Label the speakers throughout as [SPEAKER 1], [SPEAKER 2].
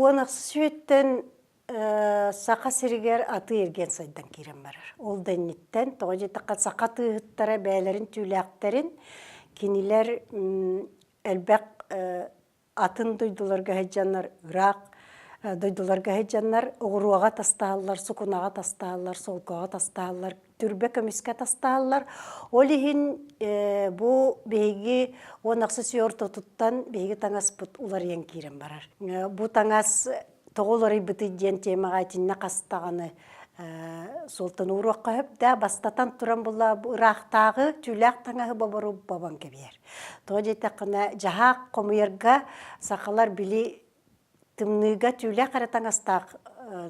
[SPEAKER 1] Уон ахсыс үйэттэн Саха сиригэр атыы-эргиэн сайдан киирэн барар. Ол да инниттэн, тоҕо диэтэххэ, саха атыыһыттара бэйэлэрин түүлээхтэрин кинилэр элбэх атын дойдуларга сылдьаннар, ыраах дойдуларга сылдьаннар оҕуруоҕа тастааллар, сукунаҕа тастааллар, солкоҕо тастааллар, түрбэ көмүскэ тастааллар. Ол иһин бу биһиги 16 үйэ ортотуттан биһиги таҥаспыт уларыйан киирэн барар. Бу таҥас тоҕо уларыйбытый диэн темаҕа итиннэ хас даҕаны суолтаны ууруохха сөп да бастатан туран була ыраахтааҕы түүлээх таҥаһы бобору бобон кэбиһэр. Тоҕо диэтэххинэ дьаһаах хомуйарга сахалар били тымныыга түүлээх эрэ таҥастаах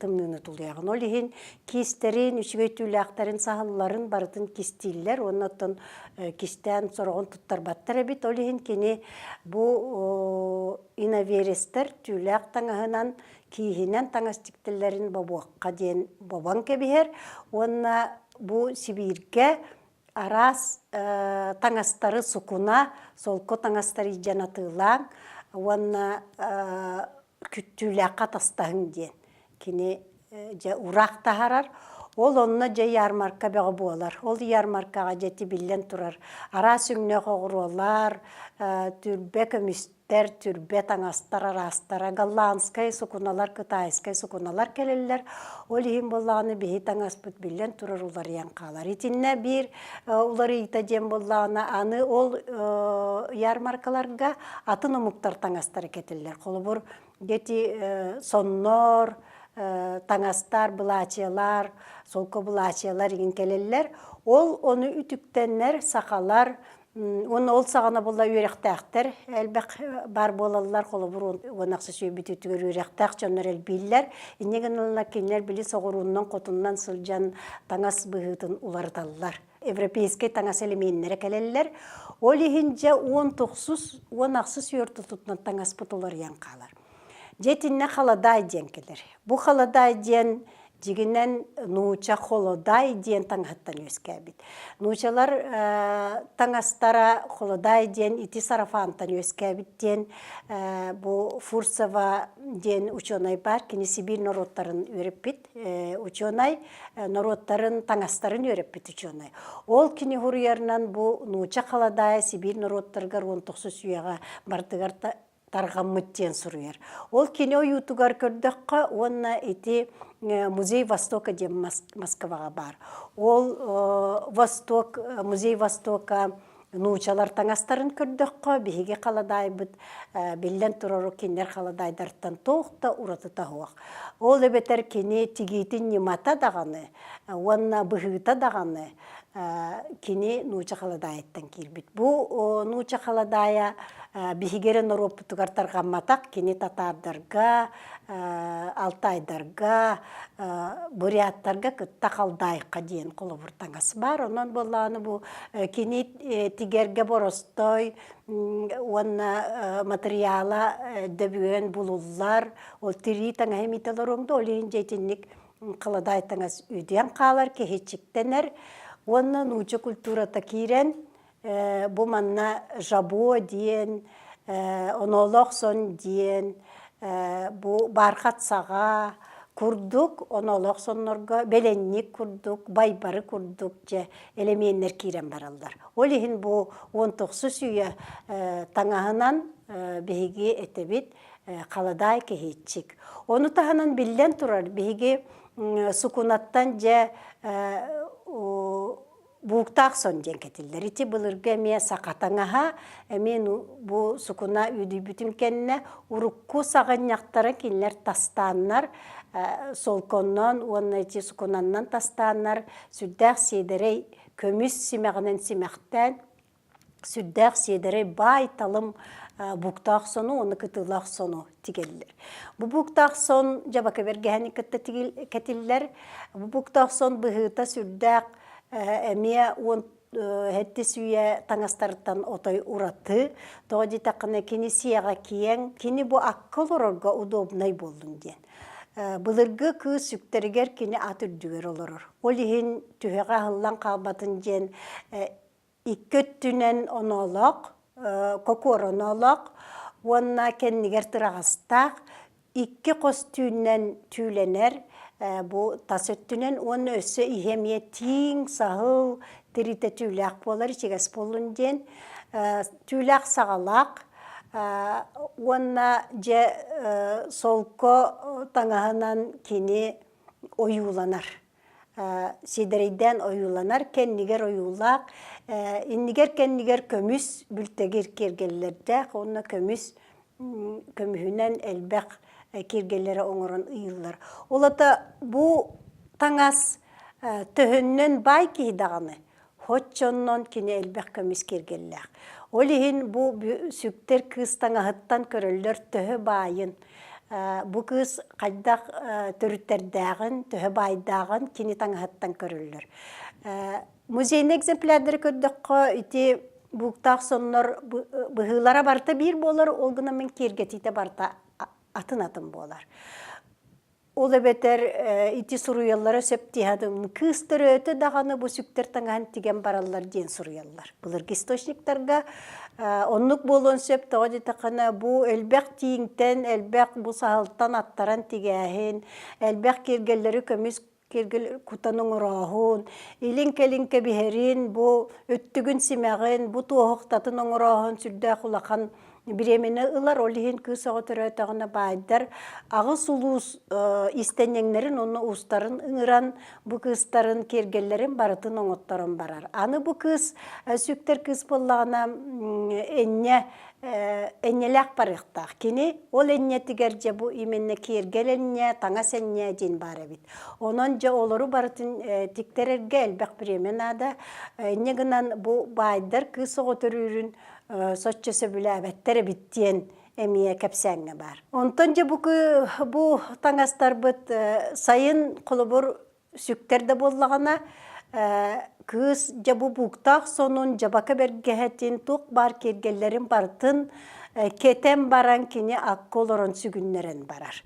[SPEAKER 1] тымныыны тулуйаҕын. Ол иһин киистэрин, үчүгэй түүлээхтэрин, саһылларын барытын кистииллэр уонна оттон кистээн сороҕун туттарбаттар эбит. Ол иһин кини бу иноверецтэр түүлээх таҥаһынан, кииһинэн таҥас тиктэллэрин бобуохха диэн бобон кэбиһэр уонна бу Сибииргэ араас таҥастары сукуна, солко таҥастары илдьэн атыылааҥ уонна күттүүлээххэ атастаһыҥ диэн кини дьэ ураах таһаарар. Ол онно дьэ ярмарка бөҕө буолар. Ол ярмаркаҕа дьэ тибиллэн турар араас өҥнөөх оҕуруолар, түрбэ көмүс тэр түрбэ таҥастар араастара голландскай сукуналар кытайскай сукуналар кэлэллэр ол иһин буоллаҕына биһи таҥаспыт биллэн турар уларыйан хаалар итиннэ биир уларыйыыта диэн буоллаҕына аны ол ярмаркаларга атын омуктар таҥастара кэтиллэр холобур дети соннор таҥастар былаачыйалар солко былаачыйалар игин кэлэллэр ол ону үтүктэннэр сахалар Уонна ол саҕана буолла үөрэхтээхтэр элбэх баар буолаллар. Холобур, 16 сүүс бүтүүтүгэр үөрэхтээх дьоннор элбииллэр. Инньэ гыналлар кинилэр били соҕурууннан хотуннан сылдьан таҥас быһыытын уларыталлар. Европейскай таҥас элеменнэрэ кэлэллэр. Ол иһин дьэ 19 16 үйэ ортотунан таҥаспыт уларыйан хаалар. Дьэ итиннэ халадаай диэн кэлэр. Бу халадаай диэн Дьигинэн нууча холодай диэн таҥаһыттан үөскээбит. Нуучалар таҥастара холодай диэн ити сарафантан үөскээбит диэн бу Фурцева диэн учуонай баар. Кини Сибиир норуоттарын үөрэппит учуонай, норуоттарын таҥастарын үөрэппит учуонай. Ол кини суруйарынан бу нууча холодайа Сибиир норуоттарыгар 19 үйэҕэ барытыгар тарҕаммыт диэн суруйар. Ол кини ойуутугар көрдөххө уонна ити музей Востока диэн Москваҕа баар. Ол Восток, музей Востока нуучалар таҥастарын көрдөххө, биһиги халадаайбыт биллэн турар кинилэр халадаайдартан туох да уратыта суох. Ол эбэтэр кини тигиитин ньымата даҕаны уонна быһыыта даҕаны кини нууча халадаайыттан киирбит. Бу нууча халадаайа биһиги эрэ норуоппутугар тарҕамматах, кини татаардарга, алтайдарга, буряттарга кытта халдаайка диэн холобур таҥас баар. Онон буоллаҕына бу кини тигэргэ боростой уонна матырыйаала дөбүөн булуллар, ол тирии таҥаһы имитэ олоруоҥ да, ол иһин дьэ итинник халадаай таҥас үдүйэн хаалар, киһиччиктэнэр уонна нуучча культурата киирэн бу манна жабо диэн, оноолоох сон диэн, бу бархат саҕа курдук оноолоох соннорго бэлэнньик курдук, байбары курдук дьэ элэмиэннэр киирэн бараллар. Ол иһин бу 19 үйэ таҥаһынан биһиги этэбит халадаай кэһиэччик. Ону таһынан биллэн турар, биһиги сукунаттан дьэ бууктаах сон диэн кэтиллэр. Ити былыргы эмиэ саха таҥаһа, эмиэ бу сукуна үдүйбүтүн кэннэ урукку саҕынньахтара кинилэр тастааннар, солконнон уонна ити сукунаннан тастааннар сүрдээх сиэдэрэй көмүс симэҕинэн симэхтээн сүрдээх сиэдэрэй баай-талым буктаах сону уонна кытыылаах сону тигэллэр. Бу буктаах сон дьабака бэргэһэни кытта кэтиллэр. Бу буктаах сон быһыыта сүрдээх эмиэ уон сэттис үйэ таҥастарыттан отой ураты. Тоҕо диэтэххинэ кини сиэҕэ киэҥ, кини бу акка олорорго удобнай буоллун диэн. Былыргы кыыс сүктэригэр кини ат үрдүгэр олорор. Ол иһин түһэҕэ аһыллан хаалбатын диэн икки өттүнэн оноолоох, кокуор оноолоох уонна кэннигэр тыраҕастаах. Икки хос түүннэн түүлэнэр бу тас өттүнэн уонна өссө иһэ эмиэ тииҥ, саһыл тириитэ түүлээх буолар, ичигэс буоллун диэн. Түүлээх саҕалаах уонна дьэ солко таҥаһынан кини ойууланар. Сиэдэрэйдээн ойууланар, кэннигэр ойуулаах, иннигэр-кэннигэр көмүс бүлтэгир киэргэллэрдээх уонна көмүс көмүһүнэн элбэх киэргэллэри оҥорон ыйыыллар. Ол ата бу таҥас төһөннөн баай киһи даҕаны, хоччоннон кини элбэх көмүс киэргэллээх. Ол иһин бу сүктэр кыыс таҥаһыттан көрөллөр төһө баайын, бу кыыс хайдах төрүттэрдээҕин, төһө баайдааҕын кини таҥаһыттан көрөллөр. Музейный экземплярдары көрдөххө, ити бууктаах соннор быһыылара барыта биир буолар, ол гынан мин киэргэтиитэ барыта атын-атын буолар. Ол эбэтэр ити суруйаллара сөп дии Кыыс төрөөтө даҕаны бу сүктэр таҥаһын тигэн бараллар диэн суруйаллар. Былыргы источниктарга оннук буолуон сөп, тоҕо диэтэххинэ бу элбэх тииҥтэн, элбэх бу саһылтан аттаран тигээһин, элбэх киэргэллэри көмүс киргил кутан оҥорооһун, илин-кэлин кэбиһэрин, бу өттүгүн симэҕин, бу туоһухтатын оҥорооһун сүрдээх улахан бириэмэни ылар. Ол иһин кыыс оҕо төрөөтөҕүнэ баайдар аҕыс улуус иистэнньэҥнэрин уонна уустарын ыҥыран бу кыыстарын киэргэллэрин барытын оҥотторон барар. Аны бу кыыс сүктэр кыыс буоллаҕына энньэ энньэлээх барыахтаах. Кини ол энньэтигэр дьэ бу именно киэргэл энньэ, таҥас энньэ диэн баар эбит. Онон дьэ олору барытын тиктэрэргэ элбэх бириэмэ наада. Инньэ гынан бу баайдар кыыс оҕо төрүүрүн соччо сөбүлээбэттэр эбит диэн эмиэ кэпсээҥҥэ баар. Онтон дьэ бу, бу таҥастарбыт сайын холобур сүктэр да буоллаҕына, кыыс дьэ бу бууктаах сонун, дьабака бэргэһэтин, туох баар киэргэллэрин барытын кэтэн баран кини акка олорон сүгүннэрэн барар.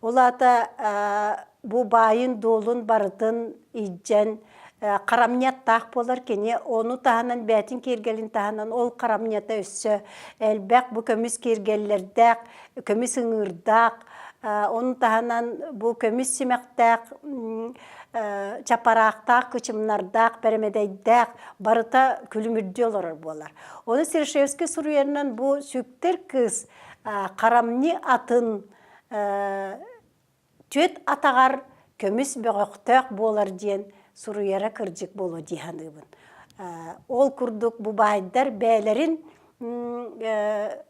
[SPEAKER 1] Ол аата бу баайын-дуолун барытын илдьэн харамньаттаах буолар кини ону таһынан бээтин киэргэлин таһынан ол харамньата өссө элбэх бу көмүс киэргэллэрдээх көмүс ыҥыырдаах ону таһынан бу көмүс симэхтээх чапараахтаах, кычымнардаах, бэрэмэдэйдээх барыта күлүмүрдүү олорор буолар. Ону Серышевский суруйарынан бу сүктэр кыыс харамньы атын түөт атаҕар көмүс бөҕөхтөөх буолар диэн суруйара кырдьык буолуо дии саныыбын. Ол курдук бу баайдар бэйэлэрин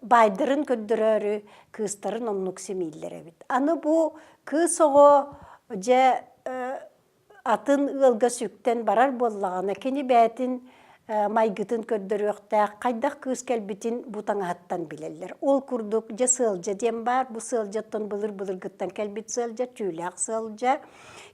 [SPEAKER 1] баайдарын көрдөрөөрү кыыстарын оннук симииллэр эбит. Аны бу кыыс оҕо дьэ атын ыалга сүктэн барар буоллаҕына, кини бэйэтин майгытын көрдөрүөхтээх, хайдах кыыс кэлбитин бу таҥаһыттан билэллэр. Ол курдук дьэ сыалдьа диэн баар, бу сыалдьаттан былыр-былыргыттан кэлбит сыалдьа, түүлээх сыалдьа.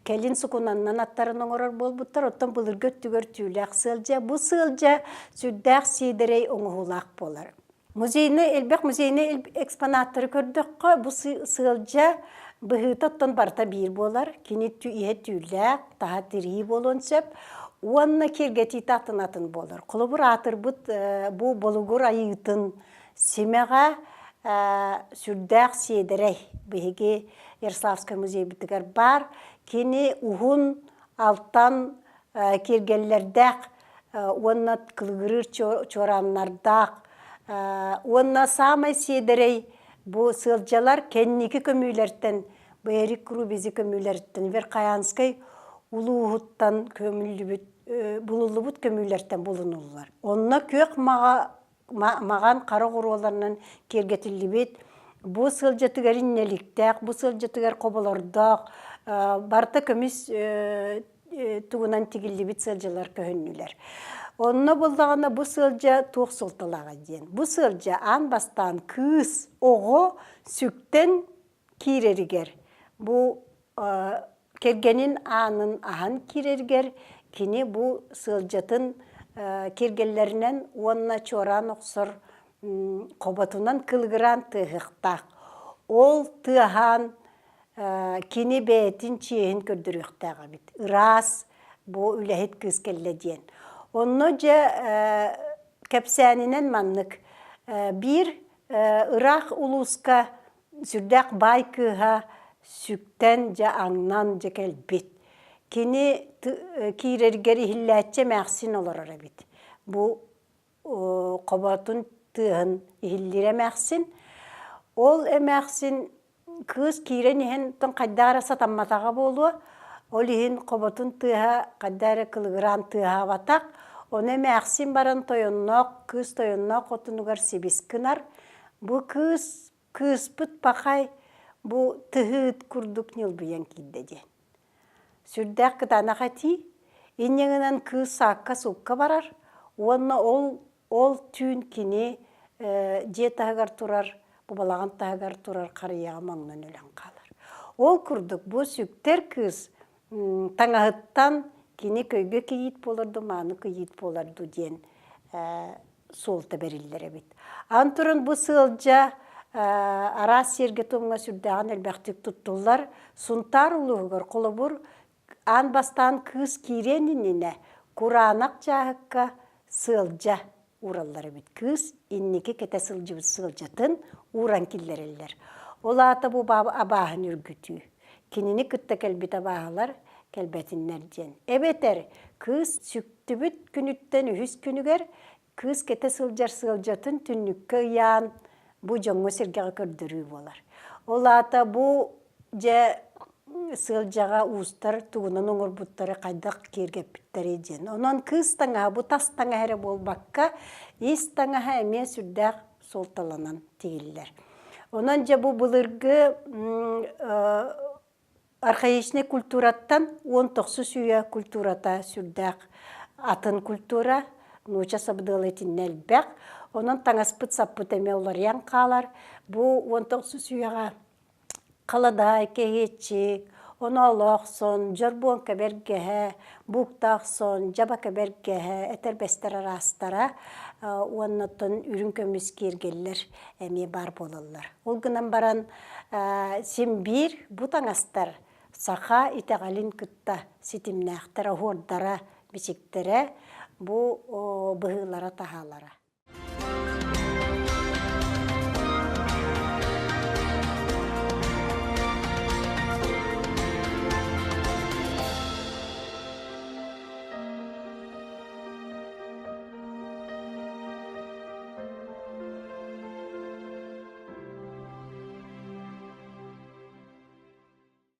[SPEAKER 1] Кэлин сукунаннан аттарын оҥорор буолбуттар, оттон былыргы өттүгэр түүлээх сыалдьа. Бу сыалдьа сүрдээх сиэдэрэй оҥоһуулаах буолар. Музейный, элбэх музейный экспонаттары көрдөххө, бу сыалдьа быһыыта оттон барыта биир буолар. Кини иһэ түүлээх, таһа тирии буолуон сөп. Уонна киэргэтиитэ атын-атын буолар. Холобур, аатырбыт бу Болугур айыытын симэҕэ сүрдээх сиэдэрэй. Биһиги Ярославскай музейбытыгар баар. Кини уһун алтан киэргэллэрдээх уонна кылыгырыыр чуорааннардаах уонна саамай сиэдэрэй бу сыалдьалар кэнники көмүүлэртэн бу Эрик Рубизи көмүүлэриттэн Верхоянскай улууһуттан көмүллүбүт булуллубут көмүүлэртэн булунуллар. Онно күөх маҕа маҕан хара оҕуруоларынан киэргэтиллибит бу сылдьатыгар иннэликтээх, бу сылдьатыгар хоболордоох барыта көмүс тугунан тигиллибит сыалдьалар көһүннүлэр. Онно буллаҕына бу сыалдьа туох суолталааҕа диэн. Бу сыалдьа аан бастаан кыыс оҕо сүктэн киирэригэр бу кэргэнин аанын аһан киирэригэр кини бу сыалдьатын киэргэллэринэн уонна чуораан охсор хоботунан кылыгыраан тыаһыахтаах. Ол тыаһаан кини бэйэтин чиэһин көрдөрүөхтээх эбит. Ыраас бу үлэһит кыыс кэллэ диэн. Онно дьэ кэпсээнинэн маннык биир ыраах улууска Сүрдээх баай кыыһа сүктэн дьэ аҥнан дьэ кэлбит. Кини киирэригэр иһиллээччи эмээхсин олорор эбит. Бу хоботун тыаһын иһиллиир эмээхсин. Ол эмээхсин кыыс киирэн иһэн оттон хайдах эрэ сатамматаҕа буолуо, ол иһин хоботун тыаһа хайдах эрэ кылыгыраан тыаһаабатах. Ону эмээхсин баран тойонноох, кыыс тойонноох хотунугар сибис гынар. Бу кыыс кыыспыт пахай бу тыһыыт курдук ньылбыйан киирдэ диэн. Сүрдээх кытаанах этии. Инньэ гынан кыыс саакка-суукка барар уонна ол ол түүн кини дьиэ таһыгар турар, бу балаҕан таһыгар турар харыйаҕа моҥнон өлөн хаалар. Ол курдук бу сүктэр кыыс таҥаһыттан кини көйгө кийиит буолар дуу, мааны кийиит буолар дуу диэн суолта бэриллэр эбит. Аны туран бу сыалдьа араас сиэргэ-туомҥа сүрдээҕин элбэхтик туттуллар. Сунтаар улууһугар холобур аан бастаан кыыс киириэн иннинэ кураанах дьааһыкка сыалдьа уураллар эбит. Кыыс инники кэтэ сылдьыбыт сыалдьатын ууран киллэрэллэр. Ол аата бу абааһын үргүтүү. Кинини кытта кэлбит абааһылар кэлбэтиннэр диэн. Эбэтэр кыыс сүктүбүт күнүттэн үһүс күнүгэр кыыс кэтэ сылдьар сыалдьатын түннүккэ ыйаан бу дьоҥҥо-сэргэҕэ көрдөрүү буолар. Ол аата бу дьэ сыалдьаҕа уустар тугунан оҥорбуттары хайдах киэргэппиттэрий диэн. Онон кыыс таҥаһа бу тас таҥаһа эрэ буолбакка, ис таҥаһа эмиэ сүрдээх суолталанан тигиллэр. Онон дьэ бу былыргы архаичнай культураттан 19 үйэ культурата сүрдээх атын культура, нуучча сабыдыала итиннэ элбэх. Онон таҥаспыт-саппыт эмиэ уларыйан хаалар. Бу 19 үйэҕэ халадаай, кэһиэччик, оноолоох сон, дьорбуоҥка бэргэһэ, бууктаах сон, дьабака бэргэһэ, этэрбэстэр араастара уонна оттон үрүҥ көмүс киэргэллэр эмиэ баар буолаллар. Ол гынан баран син биир бу таҥастар саха итэҕэлин кытта ситимнээхтэр, оһуордара, бичиктэрэ бу быһыылара-таһаалара.